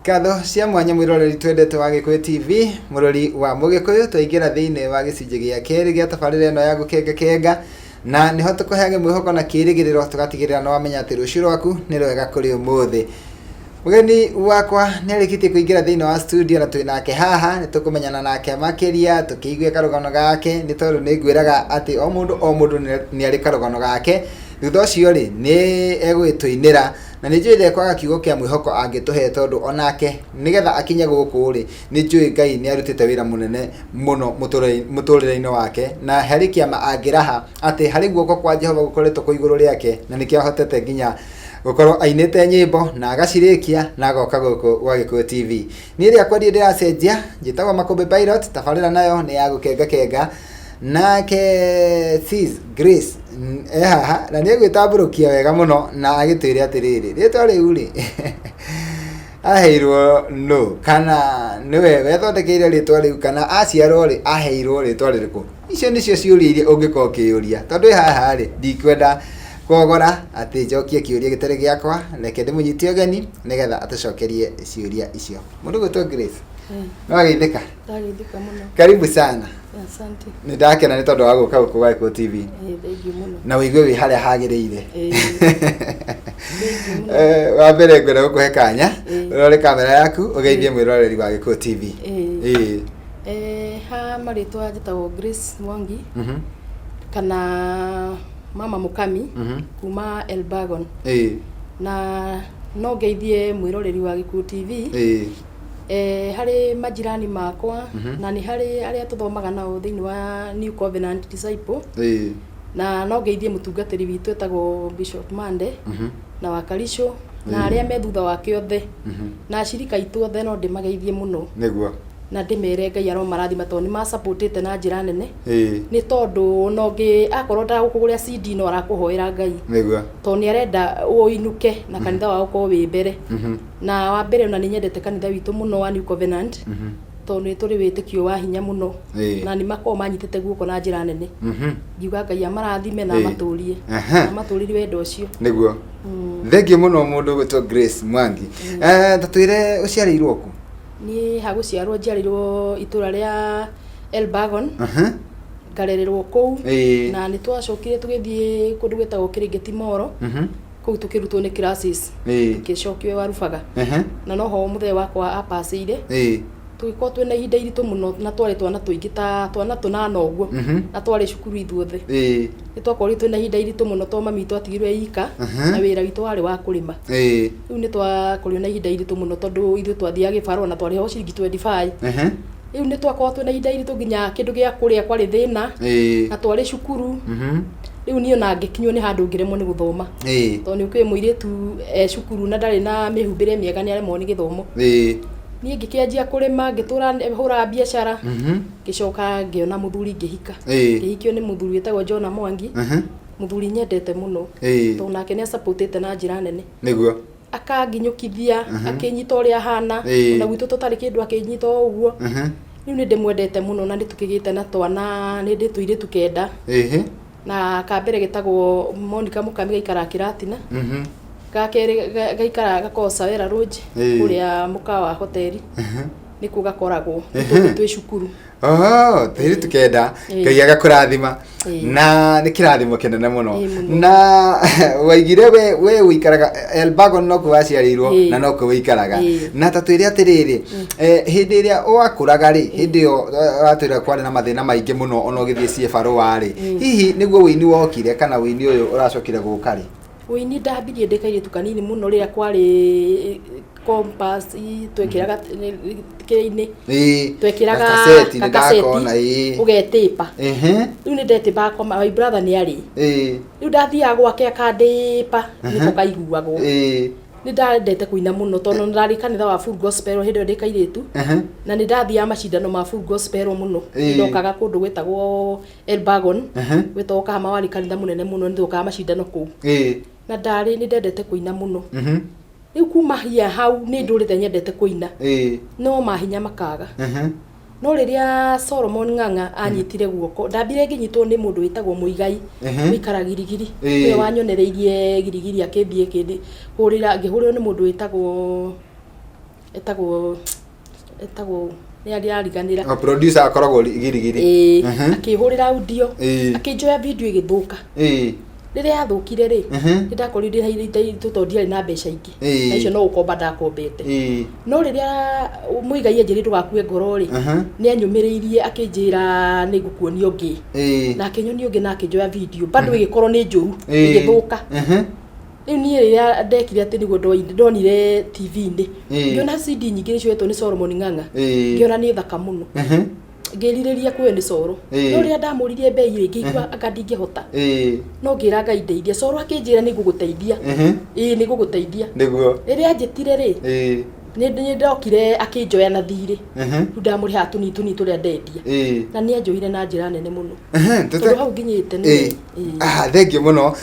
Ngatho cia mwanya mwĩroreri twendete wa Gĩkũyũ TV, mũrori wa Mũgĩkũyũ, twaingĩra thĩinĩ wa gĩcunjĩ gĩa kerĩ gĩa tabarĩra ĩno ya gũkenga kenga, na nĩho tũkũheage mwĩhoko na kĩrĩgĩrĩro tũgatigĩrĩra nĩ wamenya atĩ rũciũ rwaku nĩ rwega kũrĩ ũmũthĩ. Mũgeni wakwa nĩ arĩkĩtie kũingĩra thĩinĩ wa studio na twĩ nake haha, nĩ tũkũmenyana nake makĩria, tũkĩigue karũgano gake, nĩ tondũ nĩ ngwĩraga atĩ o mũndũ o mũndũ nĩ arĩ karũgano gake. Thutha ũcio rĩ, nĩ egũgĩtũinĩra na nĩ njũĩ ndekwaga kiugo kĩa mwĩhoko angĩtũhe tondũ onake nĩgetha akinye gũkũ rĩ, nĩ njũĩ Ngai nĩ arutĩte wĩra mũnene mũno mũtũrĩre-inĩ wake na harĩ kĩama angĩraha atĩ harĩ guoko kwa Jehova gũkoretwo kwĩ igũrũ rĩake na nĩkĩo ahotete nginya gũkorwo ainĩte nyĩmbo na agacirĩkia na agoka gũkũ gwa Gĩkũyũ TV. Niĩ rĩakwa ndirĩ ndĩracenjia, njĩtagwo Makũmbĩ Pilot, tabarĩra nayo nĩ ya gũkenga kenga. Nake Sis Grace e haha na nĩ egwĩtambũrũkia wega mũno na agĩtwĩre atĩrĩrĩ, rĩtwa rĩu rĩ aheirwo nũ kana nĩwe wethondekeire rĩtwa rĩu kana aciarwo rĩ aheirwo rĩtwa rĩrĩkũ? Icio nĩcio ciũria iria ũngĩkorwo ũkĩyũria tondũ ĩ haha rĩ ndikwenda kuogora atĩ njokie kĩũria gĩtarĩ gĩakwa, reke ndĩmũnyite ũgeni nĩgetha atũcokerie ciũria icio. Mũndũ ũgwĩtwo Grace, nĩ wageithĩka? Ndageithĩka mũno. Karibu sana. Asante. Nĩ ndakena nĩ tondũ wa gũka gũkũ gwa Gĩkũyũ TV. Thank you mũno. Na ũigue wĩ harĩa hagĩrĩire. Thank you mũno. Wa mbere ngwenda gũkũhe kanya ũrore kamera yaku ũgeithie mwĩroreri wa Gĩkũyũ TV. Ha marĩtwa njĩtagwo Grace Mwangi kana Mama Mũkami kuma Elbagon. Na no ngeithie mwĩroreri wa Gĩkũyũ TV. Harĩ majirani makwa na nĩ harĩ arĩa tũthomaga nao thĩinĩ wa New Covenant Disciple. Na no ngeithie mũtungatĩri witũ etagwo Bishop Mande na wa Karisho na arĩa me thutha wake othe na ashirika aitũ othe no ndĩmageithie mũno. Nĩguo. Na ndĩmere Ngai aromarathima tondũ nĩ masupportĩte na njĩra nene. Nĩ tondũ ona ũngĩ akorwo ndagũkũgũrĩra CD no arakũhoera Ngai. Nĩguo. Tondũ nĩ arenda ũinũke na kanitha wao ũkorwo wĩ mbere. Na wa mbere ona nĩ nyendete kanitha witũ mũno wa New Covenant tondũ nĩ tũrĩ wĩtĩkio wa hinya mũno na nĩ makoragwo manyitĩte guoko na njĩra nene. Ngiuga Ngai amarathime na amatũrie. Na amatũrĩrie wendo ũcio. Nĩguo. Thengiũ mũno mũndũ ũgwĩtwo Grace Mwangi. Ta twĩre ũciarĩirwo kũ? Niĩ ha gũciarwo njiarĩirwo itũra rĩa Elbagon. Ngarererwo kũu. Na nĩ twacokire tũgĩthiĩ kũndũ gwĩtagwo Kĩrĩngĩti Moro. Kũu tũkĩrutwo nĩ classes. Tũgĩcokio Warubaga. Na noho mũthee wakwa apacĩire. Tũgĩkorwo twĩna ihinda iritũ mũno na twarĩ twana tũingĩ ta twana tũnana ũguo. Na twarĩ cukuru ithuothe. Nĩ twakorirwo twĩna ihinda iritũ mũno tondũ mami witũ atigirwo e ika na wĩra witũ warĩ wa kũrĩma. Rĩu nĩ twakorirwo na ihinda iritũ mũno tondũ ithuĩ twathiaga gĩbarũa na twarĩhagwo ciringi 25. Rĩu nĩ twakoragwo twĩna ihinda iritũ nginya kĩndũ gĩa kũrĩa kwarĩ thĩna na twarĩ cukuru. Rĩu niĩ ona ngĩkinywo nĩ handũ ngĩremwo nĩ gũthoma. Tondũ nĩ ũkĩũĩ mũirĩtu e cukuru na ndarĩ na mĩhumbĩre mĩega nĩ aremagwo nĩ gĩthomo. Niĩ ngĩkĩanjia kũrĩma ngĩtũra hũraga biacara. Ngĩcoka ngĩona mũthuri ngĩhika. Ngĩhikio nĩ mũthuri wĩtagwo Jonah Mwangi. Mũthuri nyendete mũno. Tondũ nake nĩ asupportĩte na njĩra nene. Nĩguo. Akanginyũkithia, akĩnyita ũrĩa hana, ona gwitũ tũtarĩ kĩndũ akĩnyita o ũguo. Rĩu nĩ ndĩmwendete mũno na nĩ tũkĩgĩte na twana, nĩ ndĩ tũirĩtu kenda. Na ka mbere getagwo Monica Mũkami gaikaraga Kĩratina. Ga kerĩ gaikaraga gakoragwo Sawera Lodge kũrĩa mũkawa wa hoteli. Nĩkuo gakoragwo, nĩ twĩ cukuru. Oho, tũirĩtu kenda. Ngai agakũrathima. Na nĩ kĩrathimo kĩnene mũno. Mũno. Na waigire we ũikaraga Elbagon nokuo waciarĩirwo na nokuo ũikaraga. Na ta twĩre atĩrĩrĩ, hĩndĩ ĩrĩa wakũraga rĩ, hĩndĩ ĩyo watwĩra kwarĩ na mathĩna maingĩ mũno ona ũgĩthiĩ ciĩbarũa rĩ, hihi nĩguo ũini wokire kana ũini ũyũ ũracokire gũka rĩ? Ũini ndambirie ndĩ kairĩtu kanini mũno rĩrĩa kwarĩ compass twekĩraga kĩrĩa-inĩ. Twekĩraga Gakaseti, nĩ gakaseti, ndakona, ĩĩ. ũgetĩpa. Rĩu nĩ ndetĩpaga kwa my brother nĩ arĩ. Rĩu ndathiaga gwake akandĩpa nĩko kaiguagwo. Nĩ ndendete kũina mũno tondũ nĩ ndarĩ kanitha wa Full Gospel hĩndĩ ĩyo ndĩ kairĩtu. Na nĩ ndathiaga macindano ma Full Gospel mũno. Nĩ ndokaga kũndũ gwĩtagwo Elbagon, gwĩtagwo Kahama warĩ kanitha mũnene mũno, nĩ twokaga macindano kũu. Na ndarĩ nĩ ndendete kũina mũno. Rĩu kuma hia hau nĩ ndũrĩte nyendete kũina. No mahinya makaga. No rĩrĩa Solomon Ng'ang'a anyitire guoko, ndambire ngĩnyitwo nĩ mũndũ wĩtagwo Mũigai, ũikara Girigiri. Nĩwe wanyonereirie Girigiri akĩthiĩ kĩndĩ, hũrĩra, ngĩhũrĩrwo nĩ mũndũ wĩtagwo Etagwo etagwo nĩ ariganĩra. O producer akoragwo girigiri. Ĩĩ, akĩhũrĩra audio, akĩnjoya video ĩgĩthũka. Rĩrĩa yathũkire rĩ, nĩ ndakorirwo ndĩ na ihinda iritũ tondũ ndiarĩ na mbeca ingĩ. Na icio no gũkomba ndakombete. No rĩrĩa Mũigai anjĩrire ndũgakue ngoro rĩ, nĩ anyũmĩrĩirie akĩnjĩra nĩ ngũkuonia ũngĩ. Na akĩnyonia ũngĩ na akĩnjoya video, bado ĩgĩkorwo nĩ njũru, ĩgĩthũka. Rĩu niĩ rĩrĩa ndekire atĩ nĩguo ndonire TV-inĩ, ngĩona CD nyingĩ nĩ cioetwo nĩ Solomon Ng'ang'a, ngĩona nĩ thaka mũno. Ngĩrirĩria kuoywo nĩ Soro. No rĩrĩa ndamũririe mbei rĩ, ngĩigua anga ndingĩhota. No ngĩra Ngai ndeithia. Soro akĩnjĩra nĩ ngũgũteithia. Ĩĩ nĩ ngũgũteithia. Nĩguo. Rĩrĩa anjĩtire rĩ, nĩ ndokire akĩnjoya na thirĩ. Rĩu ndamũrĩhaga tũnini tũnini tũrĩa ndendia. Na nĩ anjoire na njĩra nene mũno. Tondũ hau nginyĩte nĩ Ah, thengiũ mũno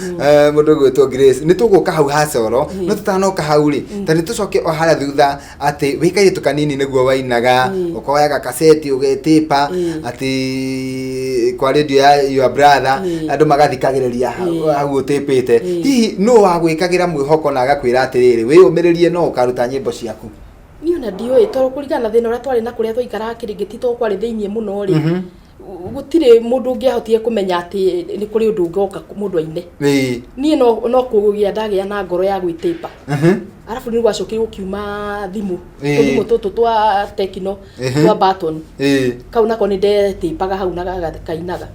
mũndũ ũgwĩtwo Grace. Nĩ tũgũka hau ha Coro, no tũtanoka hau rĩ, ta nĩ tũcoke o harĩa thutha atĩ wĩ kairĩtu kanini nĩguo wainaga, ũkoyaga kaseti ũgetĩpa atĩ kwa radio ya your brother, andũ magathikagĩrĩria hau ũtĩpĩte. Hihi nũ wagwĩkagĩra mwĩhoko na agakwĩra atĩrĩrĩ, wĩyũmĩrĩrie no ũkaruta nyĩmbo ciaku? Niĩ ona ndiũĩ, tondũ kũringana na thĩna ũrĩa twarĩ na kũrĩa twaikaraga Kĩrĩngĩti, tondũ kwarĩ thĩiniĩ mũno rĩ, gũtirĩ mũndũ ũngĩahotire kũmenya atĩ nĩ kũrĩ ũndũ ũngĩoka mũndũ aine. Niĩ no kũgĩa ndagĩa na ngoro ya gwĩtĩpa. Arabu nĩ gwacokire gũkiuma thimũ, tũthimũ tũtũ twa Tecno, twa button. Kau nako nĩ ndetĩpaga hau na gakainaga.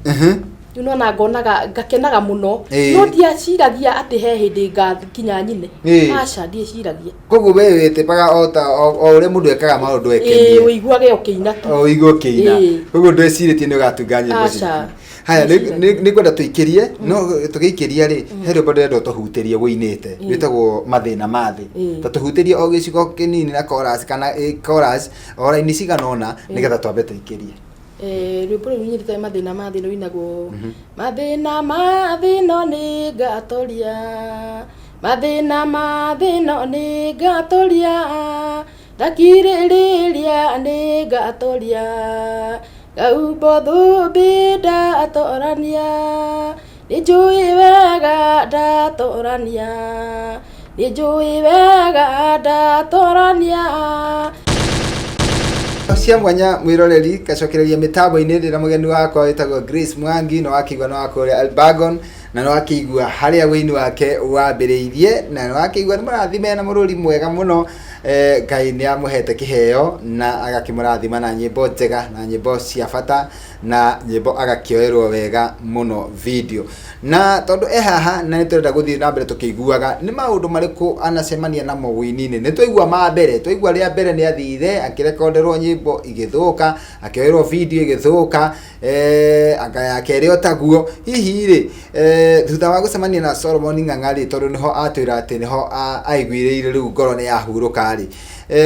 Rĩu nona ngonaga ngakenaga mũno. No ndieciragia atĩ he hĩndĩ ngakinya nyine. Aca, ndieciragia. Koguo we wĩtĩpaga o ta o ũrĩa mũndũ ekaga maũndũ ekenie. Ĩĩ, ũiguage ũkĩina tu. O ũigue ũkĩina. Koguo ndwecirĩtie nĩ ũgatunga nyĩmbo ciaku. Haya, nĩ ngwenda tũikĩrie, no tũgĩikĩria rĩ, he rwĩmbo ndĩrenda ũtũhutĩrie wũinĩte, rwĩtagwo Mathĩna ma Thĩ. Ta tũhutĩrie o gĩcigo kĩnini na chorus kana chorus o raini cigana ũna nĩgetha twambe tũikĩrie. Rwĩmbo rũu nyendete Mathĩna ma Thĩ rũinagwo, Mathĩna ma thĩ no nĩ ngatoria, mathĩna ma thĩ no nĩ ngatoria, ndakirĩrĩria nĩ ngatoria, ngahumbwo thũmbĩ ndatorania, nĩ njũĩ wega ndatorania, nĩ njũĩ wega ndatorania. Cia mwanya mwĩroreri gacokereria mĩtambo-inĩ ndĩna mũgeni wakwa wĩtagwo Grace Mwangi, na wakĩigua nĩ wa kũrĩa Elbagon, na nĩ wakĩigua harĩa wĩini wake wambĩrĩirie, na nĩ wakĩigua nĩ mũrathime na mũrũri mwega mũno. Ngai nĩ amũhete kĩheo na agakĩmũrathima na nyĩmbo njega na nyĩmbo cia bata na nyĩmbo agakĩoerwo wega mũno video. Na tondũ e haha na nĩ tũrenda gũthiĩ na mbere tũkĩiguaga nĩ maũndũ marĩkũ anacemania namo wĩini-inĩ. Nĩ twaigua ma mbere, twaigua rĩa mbere nĩ athire akĩrekonderwo nyĩmbo igĩthũka, akĩoerwo video ĩgĩthũka, anga ya kerĩ o taguo. Hihi rĩ, thutha wa gũcemania na Solomon Ng'ang'a rĩ, tondũ nĩho atwĩra atĩ nĩho aiguĩrĩire rĩu ngoro nĩ yahurũka rĩ,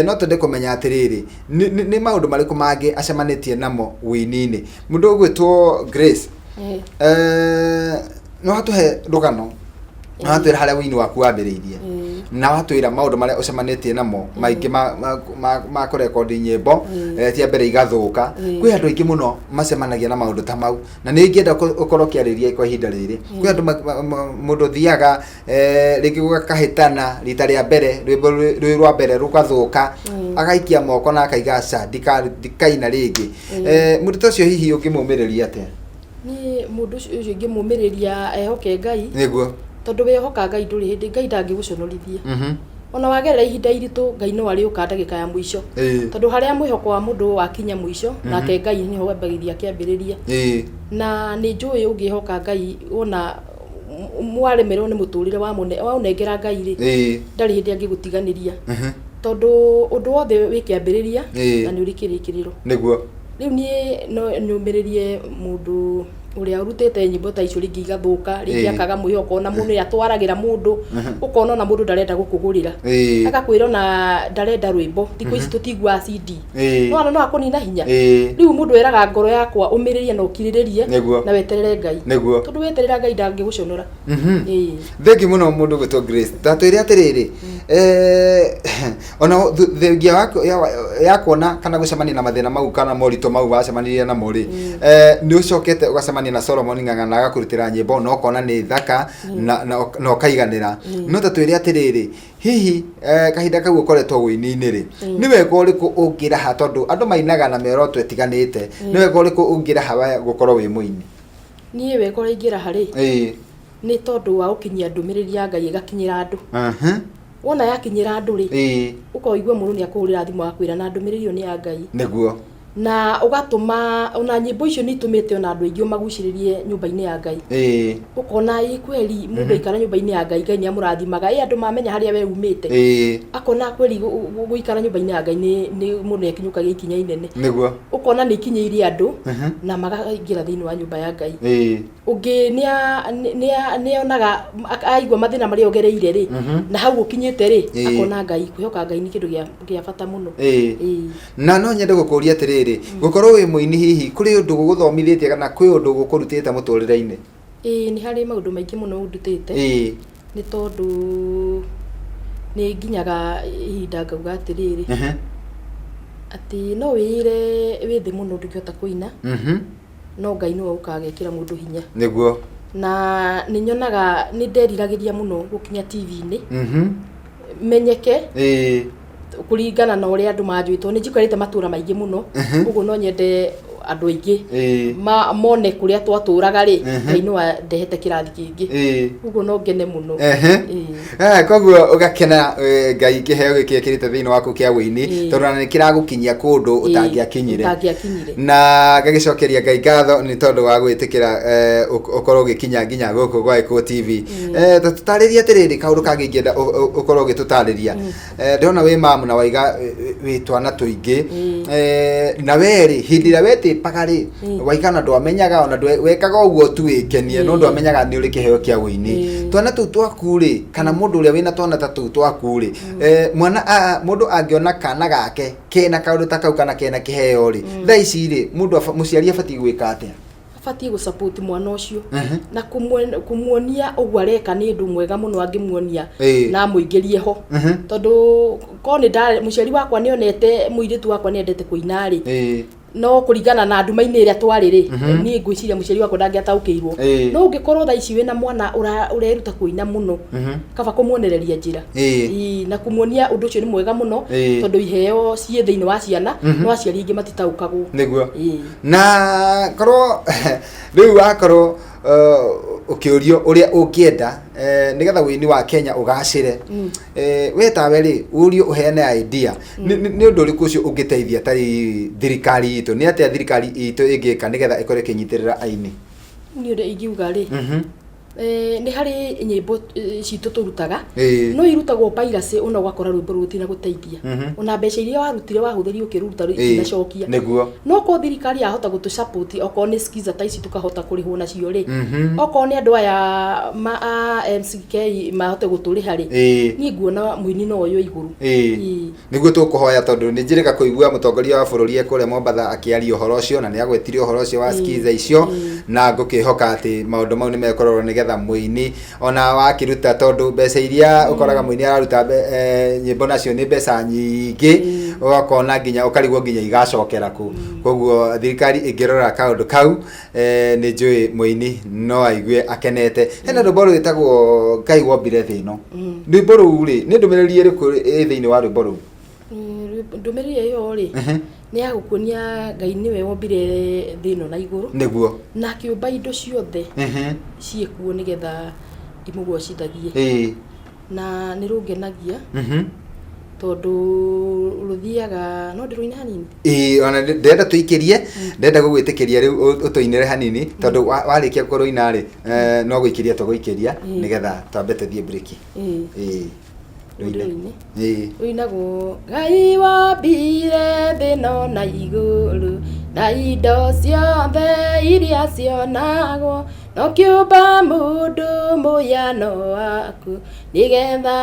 no twende kũmenya atĩrĩrĩ, nĩ maũndũ marĩkũ mangĩ acemanĩtie namo wĩini-inĩ. Mũndũ ũgwĩtwo Grace, no watũhe rũgano, no watwĩra harĩa wĩini waku wambĩrĩirie, na watwĩra maũndũ marĩa ũcemanĩtie namo maingĩ ma kũrekondi nyĩmbo, cia mbere igathũka. Kwĩ andũ aingĩ mũno macemanagia na maũndũ ta mau, na nĩ ingĩenda ũkorwo ũkĩarĩria kwa ihinda rĩrĩ. Kwĩ andũ mũndũ ũthiaga rĩngĩ gũgakahĩtana rita rĩa mbere, rwĩmbo rwĩ rwa mbere rũgathũka, agaikia moko na akaiga aca, ndikaina rĩngĩ. Mũndũ ta ũcio hihi ũngĩmũmĩrĩria atĩa? Niĩ mũndũ ũcio ingĩmũmĩrĩria ehoke Ngai. Nĩguo. Tondũ wehoka Ngai ndũrĩ hĩndĩ Ngai ndangĩgũconorithia. Ona wagerera ihinda iritũ Ngai no arĩũka ndagĩka ya mũico. Tondũ harĩa mwĩhoko wa mũndũ wakinya mũico, nake Ngai nĩho ambagĩria kĩambĩrĩria. Na nĩ njũĩ ũngĩhoka Ngai wona mwaremerwo nĩ mũtũrĩre waũnengera Ngai rĩ, ndarĩ hĩndĩ angĩgũtiganĩria. Tondũ ũndũ wothe wĩ kĩambĩrĩria na nĩ ũrĩ kĩrĩkĩrĩro. Nĩguo. Rĩu niĩ no nyũmĩrĩrie mũndũ ũrĩa ũrutĩte nyĩmbo ta icio rĩngĩ igathũka, rĩngĩ akaga mwĩhoko, ona mũndũ nĩ atwaragĩra mũndũ, ũkona ona mũndũ ndarenda gũkũgũrĩra. Agakwĩra ona ndarenda rwĩmbo, thikũ ici tũtiguaga CD. No no akũnina hinya. Rĩu mũndũ eraga ngoro yakwa ũmĩrĩrie na ũkirĩrĩrie na weterere Ngai. Tondũ weterera Ngai ndangĩgũconora. Thengiũ mũno mũndũ ũgwĩtwo Grace. Ta twĩre atĩrĩrĩ, Ona thengia ya kuona kana gũcemania na mathĩna mau kana moritũ mau wacemanirie namo rĩ, nĩ ũcokete ũgacemania na Solomon Ng'ang'a na agakũrutĩra nyĩmbo na ũkona nĩ thaka na ũkaiganĩra. No ta twĩre atĩrĩrĩ, hihi kahinda kau ũkoretwo ũini-inĩ rĩ, nĩ wega ũrĩkũ ũngĩraha, tondũ andũ mainaga na mĩoroto ĩtiganĩte, nĩ wega ũrĩkũ ũngĩraha wa gũkorwo wĩ mũini? Niĩ wega ũrĩa ingĩraha rĩ, nĩ tondũ wa gũkinyia ndũmĩrĩri ya Ngai ĩgakinyĩra andũ. Wona yakinyĩra andũ rĩ, ũkoigua mũndũ nĩ akũhũrĩra thimũ agakwĩra na ndũmĩrĩri ĩyo nĩ ya Ngai. Na ũgatũma ona nyĩmbo icio nĩ itũmĩte ona andũ aingĩ ũmagucĩrĩrie nyũmba-inĩ ya Ngai. Ũkona ĩ kweli mũndũ aikara nyũmba-inĩ ya Ngai, Ngai nĩ amũrathimaga. Ĩ andũ mamenya harĩa we umĩte, akona kweli gũikara nyũmba-inĩ ya Ngai nĩ mũndũ nĩ akinyũkagia ikinya inene. Ũkona nĩ ikinyĩirie andũ na makaingĩra thĩinĩ wa nyũmba ya Ngai. Ũngĩ nĩ onaga aigua mathĩna marĩa ũgereire rĩ, na hau ũkinyĩte rĩ, akona Ngai, kwĩhoka Ngai nĩ kĩndũ gĩa bata mũno. Na no nyende gũkũria atĩrĩrĩ, gũkorwo wĩ mũini hihi kũrĩ ũndũ gũgũthomithĩtie kana kwĩ ũndũ gũkũrutĩte mũtũrĩre-inĩ? Ĩĩ, nĩ harĩ maũndũ maingĩ mũno ũndutĩte, nĩ tondũ nĩ nginyaga ihinda ngauga atĩrĩrĩ, atĩ no wĩĩre wĩ thĩ mũno ndũngĩhota kũina, no Ngai nĩwe ũkaga agekĩra mũndũ hinya. Na nĩ nyonaga nĩ nderiragĩria mũno gũkinya TV-inĩ, menyeke kũringana na ũrĩa andũ manjũĩ, tondũ nĩ njikarĩte matũra maingĩ mũno. Ũguo no nyende andũ aingĩ mone kũrĩa twatũraga rĩ, Ngai no andehete kĩrathi kĩngĩ. Ũguo no ngene mũno. Koguo ũgakena Ngai kĩheo gĩkĩ ekĩrĩte thĩinĩ waku kĩa wĩini, tondũ ona nĩ kĩragũkinyia kũndũ ũtangĩakinyire. Ũtangĩakinyire. Na ngagĩcokeria Ngai ngatho nĩ tondũ wa gwĩtĩkĩra ũkorwo ũgĩkinya nginya gũkũ gwa Gĩkũyũ TV. Ta tũtarĩrie atĩrĩrĩ, kaũndũ kangĩ ingĩenda ũkorwo ũgĩtũtarĩria. Ndĩrona wĩ mamu na waiga wĩ twana tũingĩ. Na we rĩ, hĩndĩ ĩrĩa wetĩpaga rĩ, waiga na ndwamenyaga ona wekaga ũguo tu wĩkenie, no ndwamenyaga nĩ ũrĩ kĩheo kĩa ũini. Twana tũu twaku rĩ, kana mũndũ ũrĩa wĩna twana ta tũu twaku rĩ, mwana mũndũ angĩona kana gake kena kaũndũ ta kau kana kena kĩheo rĩ, thaa ici rĩ, mũndũ mũciari abatiĩ gwĩka atĩa? Abatiĩ gũ-support mwana ũcio na kũmuonia ũguo areka nĩ ũndũ mwega mũno angĩmuonia na amũingĩrie ho, tondũ korwo nĩ mũciari wakwa nĩ onete mũirĩtu wakwa nĩ endete kũina rĩ, no kũringana na nduma-inĩ ĩrĩa twarĩ rĩ, niĩ ngwĩciria mũciari wakwa ndangĩataũkĩirwo. No ũngĩkorwo thaa ici wĩna mwana ũreruta kũina mũno, kaba kũmuonereria njĩra. Ĩĩ, na kũmuonia ũndũ ũcio nĩ mwega mũno, tondũ iheo ciĩ thĩinĩ wa ciana, no aciari aingĩ matitaũkagwo. Na korwo rĩu wakorwo ũkĩũrio ũrĩa ũngĩenda nĩgetha wĩini wa Kenya ũgacĩre, we tawe rĩ, ũrio ũheane idea, nĩ ũndũ ũrĩkũ ũcio ũngĩteithia tarĩ thirikari itũ? Nĩ atĩa thirikari itũ ĩngĩka nĩgetha ĩkorwo ĩkĩnyitĩrĩra aini? Niĩ ũrĩa ingiuga rĩ, nĩ harĩ nyĩmbo citũ tũrutaga, no irutagwo piracy, ona ũgakora rwĩmbo rũu rũtina gũteithia, ona mbeca iria warutire wahũthĩria ũkĩruta itinacokia. No korwo thirikari yahota gũtũ support, okorwo nĩ skiza ta ici tũkahota kũrĩhwo nacio rĩ, okorwo nĩ andũ aya ma a MCK mahote gũtũrĩha rĩ, niĩ nguona mũini no oywo igũrũ. Nĩguo tũkũhoya, tondũ nĩ njĩrĩga kũigua mũtongoria wa bũrũri e kũrĩa Mombatha akĩaria ũhoro ũcio, na nĩ agwetire ũhoro ũcio wa skiza icio, na ngũkĩhoka atĩ maũndũ mau nĩ mekũrorwo nĩgetha mũini ona wakĩruta, tondũ mbeca iria ũkoraga mũini araruta nyĩmbo nacio nĩ mbeca nyingĩ, ũgakona nginya ũkarigwo nginya igacokera kũ. Koguo thirikari ĩngĩrora kaũndũ kau, nĩ njũĩ mũini no aigue akenete. Hena rwĩmbo rwĩtagwo "Ngai Wombire Thĩ Ĩno". Rwĩmbo rũu rĩ, nĩ ndũmĩrĩri ĩrĩkũ ĩ thĩinĩ wa rwĩmbo rũu? Ndũmĩrĩri ĩyo rĩ, nĩ ya gũkuonia Ngai nĩwe wombire thĩ ĩno na igũrũ, na akĩũmba indo ciothe ciĩkuo nĩgetha imũgocithagie. Na nĩ rũngenagia, tondũ rũthiaga no ndĩrũine hanini. Ĩĩ, ona ndĩrenda tũikĩrie, ndĩrenda gũgwĩtĩkĩria rĩu ũtũinĩre hanini, tondũ warĩkia kũrũina rĩ, no gũikĩria tũgũikĩria nĩgetha twambe tũthiĩ break. Ĩĩ. Rũine. Rũine. Rũinagwo: Ngai wombire thĩ ĩno na igũrũ na indo ciothe iria cionagwo, no kĩũmba mũndũ mũhiano waku nĩgetha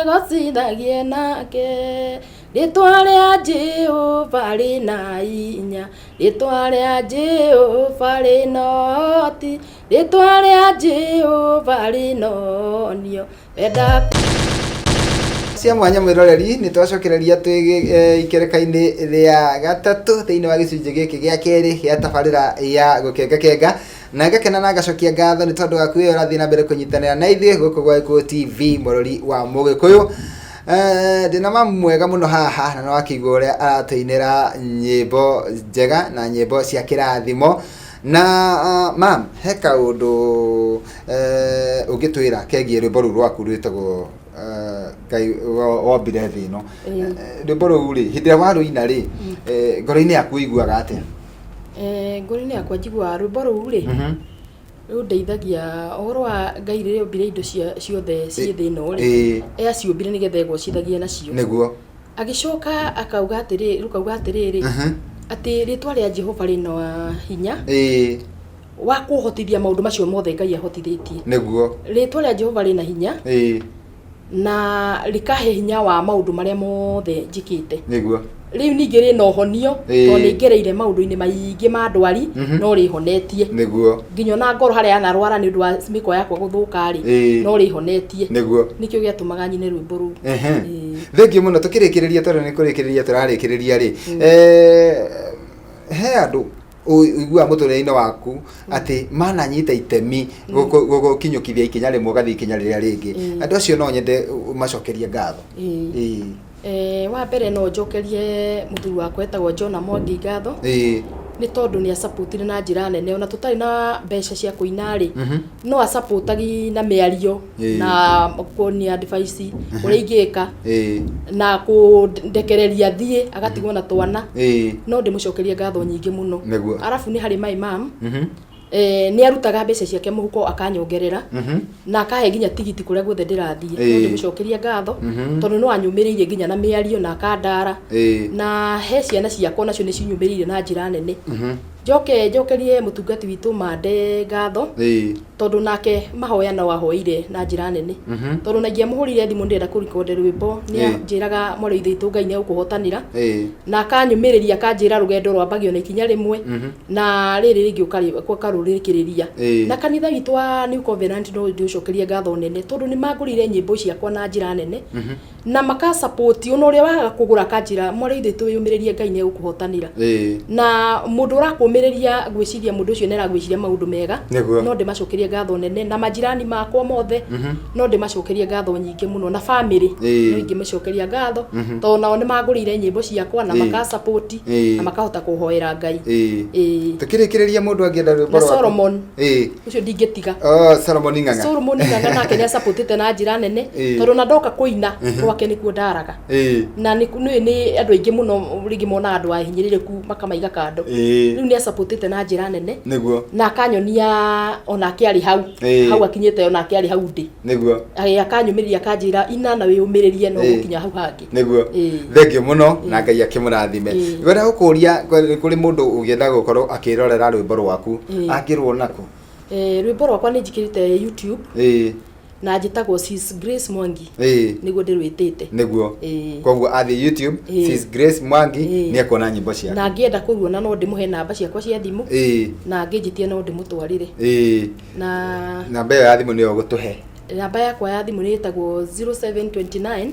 egocithagie nake. Rĩtwa rĩa Jehova rĩna hinya, rĩtwa rĩa Jehova rĩna ũhoti, rĩtwa rĩa Jehova rĩna ũhonio. Wenda Cia mwanya mwĩroreri, nĩ twacokereria twĩ ikereka-inĩ rĩa gatatũ thĩinĩ wa gĩcunjĩ gĩkĩ gĩa kerĩ gĩa tabarĩra ya gũkengakenga, na ngakena na ngacokia ngatho nĩ tondũ waku wĩ ũrathiĩ na mbere kũnyitanĩra na ithuĩ gũkũ gwa Gĩkũyũ TV, mũrori wa Mũgĩkũyũ. Ndĩna mamu mwega mũno haha, na nĩwakĩigua ũrĩa aratũinĩra nyĩmbo njega na nyĩmbo cia kĩrathimo. Na mam, he kaũndũ ũngĩtwĩra kegiĩ rwĩmbo rũu rwaku rwĩtagwo Ngai wombire thĩ ĩno? Rwĩmbo rũu rĩ, hĩndĩ ĩrĩa warũina rĩ, ngoro-inĩ yaku ũiguaga atĩa? Ngoro-inĩ yakwa njiguaga rwĩmbo rũu rĩ, rũndeithagia ũhoro wa Ngai rĩrĩa ombire indo ciothe ciĩ thĩ ĩno rĩ, aciũmbire nĩgetha egocithagie nacio. Agĩcoka akauga atĩrĩ, rũkauga atĩrĩrĩ, atĩ rĩtwa rĩa Jehova rĩna hinya wa kũhotithia maũndũ macio mothe Ngai ahotithĩtie. Rĩtwa rĩa Jehova rĩna hinya na rĩkahe hinya wa maũndũ marĩa mothe njĩkĩte. Rĩu ningĩ rĩna ũhonio, tondũ nĩ ngereire maũndũ-inĩ maingĩ ma ndwari, no rĩhonetie. Nginya ona ngoro harĩa yanarwara nĩ ũndũ wa mĩkwa yakwa gũthũka rĩ, no rĩhonetie. Nĩkĩo gĩatũmaga nyine rwĩmbo rũu. Thengiũ mũno. Tũkĩrĩkĩrĩria, tondũ nĩ kũrĩkĩrĩria tũrarĩkĩrĩria rĩ, he andũ ũiguaga mũtũrĩre-inĩ waku atĩ mananyita itemi gũgũkinyũkithia ikinya rĩmwe ũgathiĩ ikinya rĩrĩa rĩngĩ, andũ acio no nyende ũmacokerie ngatho? Wa mbere no njokerie mũthuri wakwa etagwo Jona Mwangi ngatho, nĩ tondũ nĩ acapotire na njĩra nene ona tũtarĩ na mbeca cia kũina rĩ, no acapotagi na mĩario na kũnia advice ũrĩa ingĩka na kũndekereria thiĩ agatigwo na twana. No ndĩmũcokerie ngatho nyingĩ mũno. Arabu nĩ harĩ my mom, nĩ arutaga mbeca ciake mũhuko akanyongerera na akahe nginya tigiti kũrĩa guothe ndĩrathiĩ. No ndĩmũcokerie ngatho tondũ no anyũmĩrĩirie nginya na mĩario na akandara. Na he ciana ciakwa nacio nĩ cinyũmĩrĩirie na njĩra nene. Njoke njokerie mũtungati witũ Mande ngatho, tondũ nake mahoya no ahoeire na njĩra nene, tondũ na ingĩamũhũrĩire thimũ ndĩrenda kũrikonde rwĩmbo, nĩ anjĩraga, "Mwarĩ wa ithe witũ, Ngai nĩ egũkũhotanĩra," na akanyũmĩrĩria, akanjĩra rũgendo rwambagio na ikinya rĩmwe na rĩrĩ rĩngĩ ũkarũrĩkĩrĩria. Na kanitha witũ wa New Covenant no ndĩũcokerie ngatho nene, tondũ nĩ mangũrĩire nyĩmbo ciakwa na njĩra nene na maka support, ona ũrĩa waga kũgũra akanjĩra, "Mwarĩ wa ithe witũ, wĩyũmĩrĩrie, Ngai nĩ egũkũhotanĩra." Na mũndũ ũrakũmĩrĩria, ngwĩciria mũndũ ũcio nĩ aragwĩciria maũndũ mega. No ndĩmacokerie ngatho nene, na majirani makwa mothe no ndĩmacokerie ngatho nyingĩ mũno, na family no ingĩmacokeria ngatho, tondũ nao nĩ mangũrĩire nyĩmbo ciakwa na maka support na makahota kũhoera Ngai. Tũkĩrĩkĩrĩria, mũndũ angĩenda rwĩmbo Na rwaku? Solomon. Ũcio ndingĩtiga. Oh, Solomon Ng'ang'a. Solomon Ng'ang'a nake nĩ acapotĩte na njĩra nene, tondũ na ndoka kũina gwake nĩkuo ndaraga. Na nĩ andũ aingĩ mũno rĩngĩ monaga andũ ahinyĩrĩrĩku makamaiga kando. Rĩu nĩ acapotĩte na njĩra nene na akanyonia onake arĩ hau, hau akinyĩte, onake arĩ hau ndĩ. Akanyũmĩrĩria, akanjĩra, "Ina na wĩyũmĩrĩrie, no ũgũkinya hau hangĩ." Thengiũ mũno na Ngai akĩmũrathime. Ngwenda gũkũria, kũrĩ mũndũ ũngĩenda gũkorwo akĩrorera rwĩmbo rwaku, angĩruona kũ? Rwĩmbo rwakwa nĩ njĩkĩrĩte YouTube na njĩtagwo Sis Grace Mwangi, nĩguo ndĩrwĩtĩte. Koguo athiĩ YouTube, Sis Grace Mwangi, nĩ ekuona nyĩmbo ciake. Na angĩenda kũruona no ndĩmũhe namba ciakwa cia thimũ, na angĩnjĩtia no ndĩmũtwarĩre. Na Namba ĩyo ya thimũ nĩyo ũgũtũhe. Namba yakwa ya thimũ nĩ ĩtagwo 0729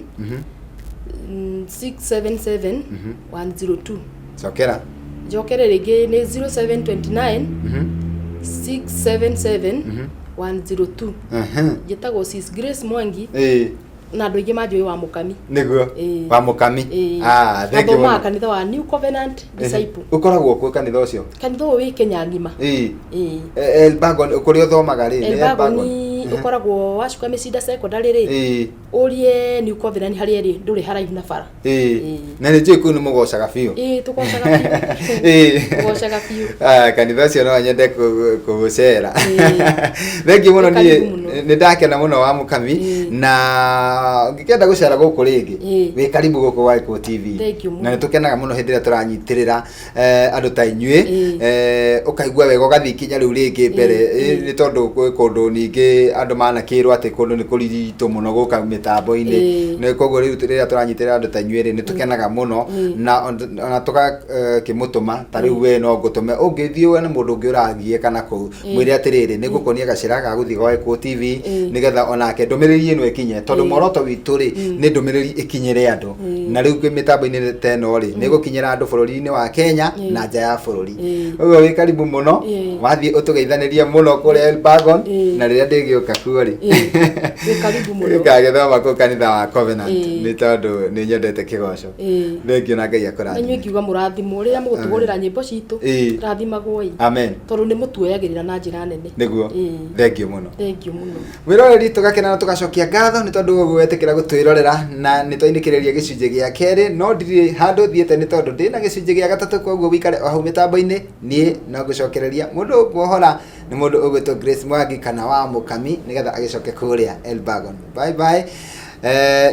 677 102. Cokera. Njokere rĩngĩ, nĩ 0729 677 102. Njĩtagwo Sis Grace Mwangi, na andũ aingĩ manjũĩ wa Mũkami. Wa Mũkami. Ah, thank you Nathomaga mũno. kanitha wa New Covenant Disciple. Ũkoragwo kũ kanitha ũcio? Kanitha ũyũ wĩ Kenya ng'ima. Elbagon kũrĩa ũthomaga rĩ nĩ Elbagon ũkoragwo wacuka Mĩcinda Secondary rĩ, ũrie New Covenant harĩa ĩrĩ, ndũrĩ haraihu na bara. Na nĩ njũĩ kũu nĩ mũgocaga biũ. Ĩĩ, tũgocaga biũ. Tũgocaga biũ. Ah, kanitha ũcio no nyende kũgũcera. Thengiũ mũno. Wĩ Niĩ karibu mũno. Nĩ ndakena mũno wa Mũkami, na ngĩkenda gũcera gũkũ rĩngĩ, wĩ karibu gũkũ gwa Gĩkũyũ TV. Thank you mũno. Na nĩ tũkenaga mũno hĩndĩ ĩrĩa tũranyitĩrĩra andũ ta inyuĩ, ũkaigua wega ũgathiĩ ikinya rĩu rĩngĩ mbere, nĩ tondũ kwĩ kũndũ ningĩ andũ manakĩrwo atĩ kũndũ nĩ kũritũ mũno gũka mĩtambo-inĩ. Nĩ koguo rĩu rĩrĩa tũranyitĩrĩra andũ ta inyuĩ rĩ, nĩ tũkenaga mũno na ona tũgakĩmũtũma. Ta rĩu we no ngũtũme, ũngĩthiĩ wone mũndũ ũngĩ ũragiĩka na kũu, mwĩre atĩrĩrĩ, nĩ ngũkuonia gacĩra ga gũthiĩ gwa Gĩkũyũ TV, nĩgetha onake ndũmĩrĩri ĩno ĩkinye, tondũ muoroto witũ rĩ, nĩ ndũmĩrĩri ĩkinyĩre andũ. Na rĩu mĩtambo-inĩ ta ĩno rĩ, nĩ ĩgũkinyĩra andũ bũrũri-inĩ wa Kenya na nja ya bũrũri. Ũguo wĩ karibu mũno. Wathiĩ ũtũgeithanĩrie mũno kũrĩa Elbagon. Na rĩrĩa ndĩgĩũka kuo rĩ, Wĩ karibu mũno. Ngagĩthoma kũu kanitha wa Covenant, nĩ tondũ nĩ nyendete kĩgoco. Thengiũ na Ngai Na inyuĩ akũrathime. Ngiuga mũrathimwo rĩrĩa mũgũtũgũrĩra nyĩmbo citũ. Rathimagwoi. Amen. Tondũ nĩ mũtuoyagĩrĩra na njĩra nene. Nĩguo. Thengiũ mũno. Thengiũ mũno. Mwĩroreri, tũgakena na tũgacokia ngatho nĩ tondũ ũguo wetĩkĩra gũtwĩrorera, na nĩ twainĩkĩrĩria gĩcunjĩ gĩa kerĩ, no ndirĩ handũ thiĩte nĩ tondũ ndĩna gĩcunjĩ gĩa gatatũ, koguo wĩikare o hau mĩtambo-inĩ. Niĩ no ngũcokereria mũndũ ũkuohora nĩ mũndũ ũgwĩtwo Grace Mwangi kana wa Mũkami, nĩgetha agĩcoke kũrĩa Elbagon. Bye bye.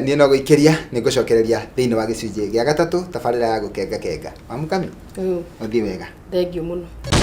Niĩ no gũikĩria nĩ ngũcokereria thĩinĩ wa gĩcunjĩ gĩa gatatũ tabarĩra ya gũkenga kenga. Wa Mũkami, ũthiĩ wega. Thengiũ mũno.